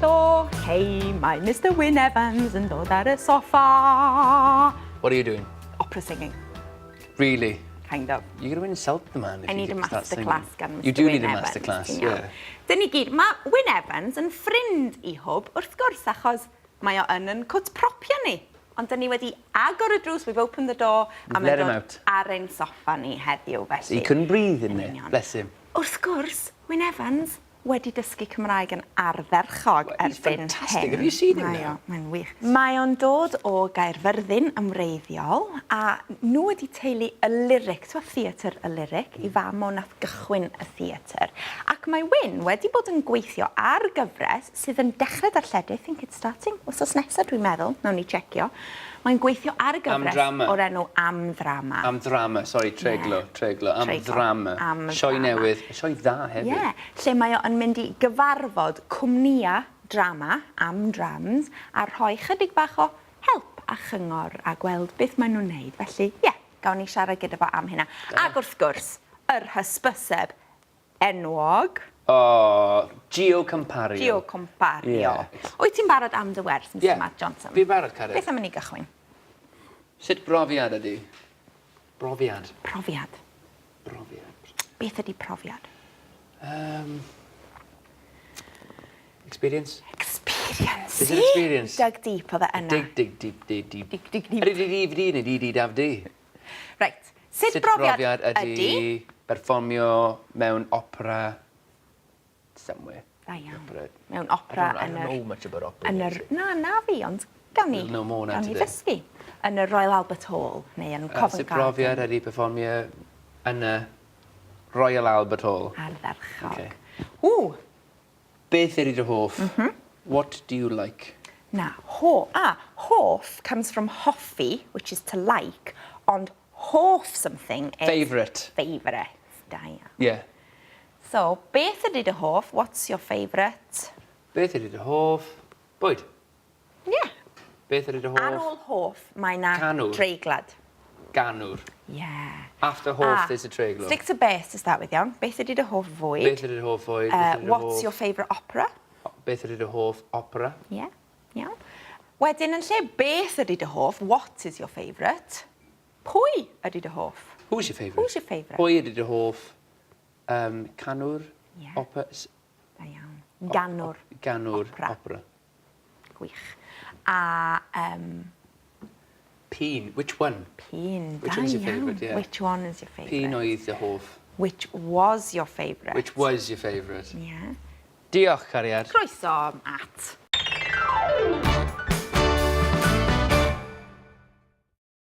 Helo, hei, mae Mr Wyn Evans yn dod ar y soffa. What are you doing? Opera singing. Really? Kind of. You're going to insult the man if I you need a get start singing. masterclass gan Mr You do Wyn need a Evans, masterclass, ti'n iawn. yeah. Dyn ni gyd, mae Wyn Evans yn ffrind i Hwb, wrth gwrs, achos mae o yn yn cwt propio ni. Ond dyn ni wedi agor y drws, we've opened the door, a We've let mae'n him dod out. ar ein soffa ni heddiw, felly. He couldn't breathe in Yn there. union. Bless him. Wrth gwrs, Wyn Evans wedi dysgu Cymraeg yn ardderchog Well, he's erbyn fantastic. hyn. Have you seen him Mae now? o, mae'n wych. Mae o'n dod o Gaerfyrddin yn wreiddiol, a nhw wedi teulu y Lyric, ti'n theatr y Lyric, i fam o nath gychwyn y theatr. Ac mae Wyn wedi bod yn gweithio ar gyfres sydd yn dechrau darlledu, I think it's starting, wythnos nesaf dwi'n meddwl, nawn ni checio. Mae'n gweithio ar y gyfres Drama. o'r enw Am Ddrama. Am Ddrama, sorry, treglo, Yeah. treglo. Am Treiglo. Ddrama. Am Sioe Ddrama. newydd, sioe dda hefyd. Ie, yeah, lle mae o yn mynd i gyfarfod cwmnïa drama am drams a rhoi chydig bach o help a chyngor a gweld beth maen nhw'n neud. Felly, ie, yeah, gawn ni siarad gyda fo am hynna. Ac wrth gwrs, yr hysbyseb enwog. O, Gio Compario. Gio Compario. Ie. Wyt ti'n barod am dy wers, Mr Ie, Matt Johnson? Fi'n barod, Cariad. Beth am i ni gychwyn? Sut brofiad ydi? Brofiad. Profiad. Brofiad. Beth ydi profiad? Experience? Experience. Is it experience? Dug deep oedd e yna. Dig, dig, deep, dig, deep. Dig, dig, deep. Ydi, di, di, di, neu di, di, daf, di. Reit. Sut, Sut brofiad, brofiad ydi perfformio mewn opera somewhere? Da iawn. Opera. Mewn opera I yn don't yr know much about opera. Yn yr... Na, na fi, ond gawn ni... We'll know more now gawn ni today. ddysgu. Yn y Royal Albert Hall, neu yn Covent Sut Garden. brofiad ydi perfformio yn y Royal Albert Hall? Ardderchog. Okay. Ww, Beth ydi dy hoff? What do you like? Na, ho ah, hoff comes from hoffi, which is to like, ond hoff something is... Favourite. Favourite, da iawn. Yeah. So, beth ydy dy hoff? What's your favourite? Beth ydi dy hoff? Bwyd. Yeah. Beth ydi dy hoff? Ar ôl hoff, mae na Canwr. treiglad. Ganwr. Yeah. After hoff, Ah, there's a treiglo. Stick to beth to start with, iawn. Beth ydy dy hoff fwyd? Beth ydi dy hoff fwyd? Beth ydi dy What's hoff your favourite opera? Beth ydi dy hoff opera? Yeah, iawn. Wedyn, yn lle beth ydy dy hoff, what is your favourite? Pwy ydy dy hoff? Who's your favourite? Who's your favourite? Pwy ydi dy hoff canwr? Yeah. Opera? Da iawn. Ganwr. Ganwr. Opera. Opera. Gwych. A P'un. Which one? P'un. Which Da one's your iawn. favourite, yeah. Which one is your favourite? P'un oedd dy hoff? Which was your favourite? Which was your favourite? Yeah. Diolch, cariad. Croeso, Matt.